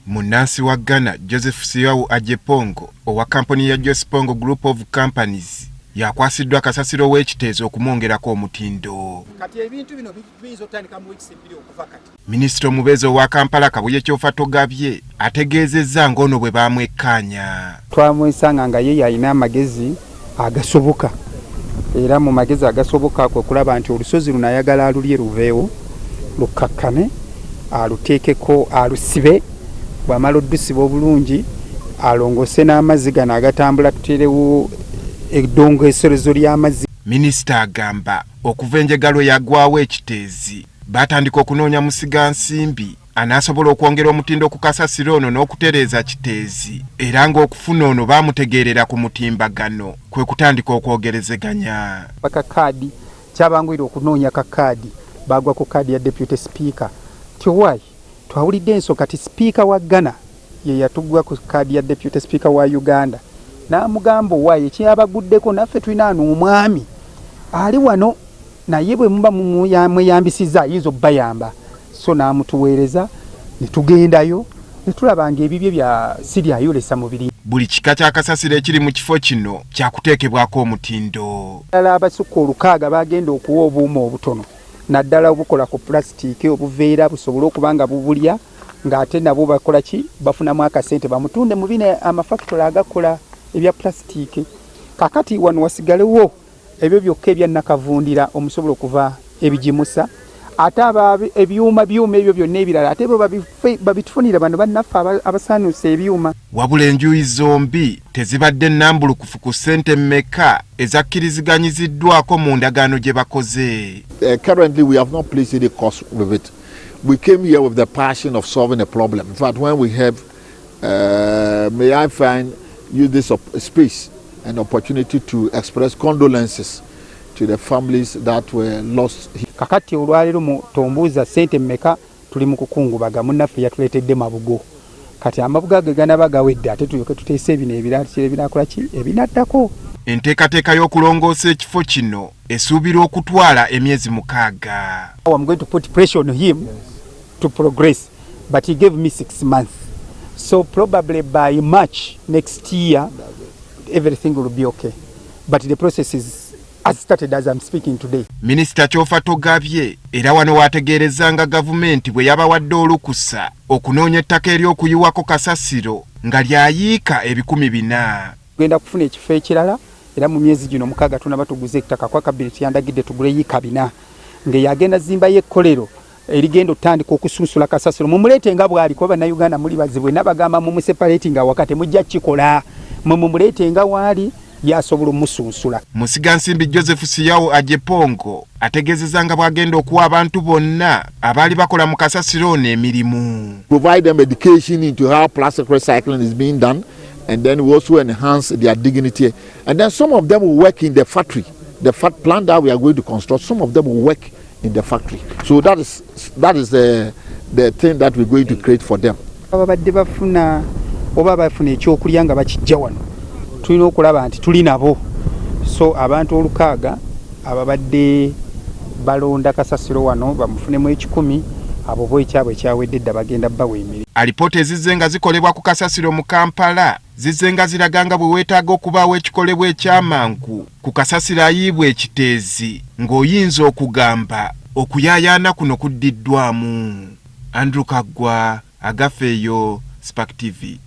Munnansi wa Ghana Joseph Siaw Ajepongo owa kampuni ya Jospongo Group of Companies yakwasiddwa kasasiro w'ekiteezi okumwongerako omutindo. Kati ebintu bino biyinza otandika mu wiikisi 2 okuva kati. Minisita omubeezi owa Kampala Kabuye Kyofatogabye ategeezezza ng'ono bwe baamwekkaanya. Twamwesanga nga ye yalina amagezi agasoboka, era mu magezi agasoboka kwe kulaba nti olusozi luno ayagala alulye luveewo lukkakkane, aluteekeko alusibe, bw'amala oddusiba obulungi alongose n'amazzi gano agatambula, tuteerewo eddongoserezo ly'amazzi. Minisita agamba okuva enjega lwe yagwawo ekiteezi baatandika okunoonya musigansimbi anaasobola okwongera omutindo ku kasasiro ono n'okutereeza Kiteezi, era ng'okufuna ono baamutegeerera ku mutimbagano kwe kutandika okwogerezeganya. Baka kaadi kyabanguyira okunoonya ka kaadi, baagwa ku kaadi ya Deputy Speaker nti owaayi twawulidde ensonga kati Sipiika wa Ghana ye yatugwa ku kaadi ya Deputy Speaker wa Uganda n'amugamba owaayi ekyabaguddeko naffe tulina wano omwami ali wano naye bwe muba mweyambisizza ayinza okubayamba, so n'amutuweereza ne tugendayo ne tulaba ng'ebibye bya si byayolesa mubiri. Buli kika kya kasasiro ekiri mu kifo kino kyakuteekebwako omutindo. Abalala abasukka 600 baagenda okuwa obuuma obutono naddala obukola ku pulasitiiki, obuveera busobole okuba nga bubulya ng'ate nabo bakola ki, bafunamu akasente bamutunde mu bino amafakitole agakola ebya pulasitiiki. Kaakati wano wasigalewo ebyo byokka ebya nnakavundira omusobola okuva ebigimusa, ate aba ebyuma byuma ebyo byonna ebirala ate bo babitufunira bano bannaffe abasaanuusa ebyuma. Wabula enjuyi zombi tezibadde nnambulukufu ku ssente mmeka ezakkiriziganyiziddwako mu ndagaano gye bakoze. Currently we have not placed any cost with it. We came here with the passion of solving a problem. In fact, when we have, may I find use this space and opportunity to express condolences to the families that were lost. Kakati olwaleero mu tombuuza ssente mmeka, tuli mu kukungubaga munnaffe yatuleetedde mabugo. Kati amabugo ago ganaba gawedde ate tulyoke tuteese ebino ebirala ebinaakola ki ebinaddako. Enteekateeka y'okulongoosa ekifo kino esuubirwa okutwala emyezi 6. I'm going to put pressure on him to progress, but he gave me 6 months. So probably by March next year, everything will be okay. But the process is has started as I'm speaking today. Minisita Kyofatogabye era wano waategeereza nga gavumenti bwe yabawadde olukusa okunoonya ettaka ery'okuyiwako kasasiro nga lyayiika 400,000. Tugenda kufuna ekifo ekirala era mu myezi gino 6 tunaba tuguze ettaka kwa kabineti yandagidde tugule yiika 400 ng'eyagenda zimbayo ekkolero erigenda otandika okusunsula kasasiro. Mumuleete nga bw'ali kuba Bannayuganda muli bazibu, nabagamba mumuseparating awaka temujja kukikola, mwe mumuleete nga waali yasobola omusunsula. Musigansimbi Joseph Siaw Ajepongo ategeezezza nga bw'agenda okuwa abantu bonna abaali bakola mu kasasiro ono emirimu. Provide them education into how plastic recycling is being done, and then we also enhance their dignity. And then some of them will work in the factory, the plant that we are going to construct. Some of them will work in the factory. So that is the thing that we're going to create for them. Babadde bafuna oba bafuna ekyokulya nga bakijja wano, tulina okulaba nti tuli nabo. So abantu 600 ababadde balonda kasasiro wano bamufunemu 100, abo bo ekyabwe ekyawedde dda bagenda bawa emirimu. Alipoota ezizze nga zikolebwa ku kasasiro mu Kampala zizze nga ziraga nga bwe weetaaga okubaawo ekikolebwa ekyamangu ku kasasiro ayiibwa ekiteezi, ng'oyinza okugamba okuyaayaana kuno kuddiddwamu. Andrew Kaggwa, Agafeeyo, Spark TV.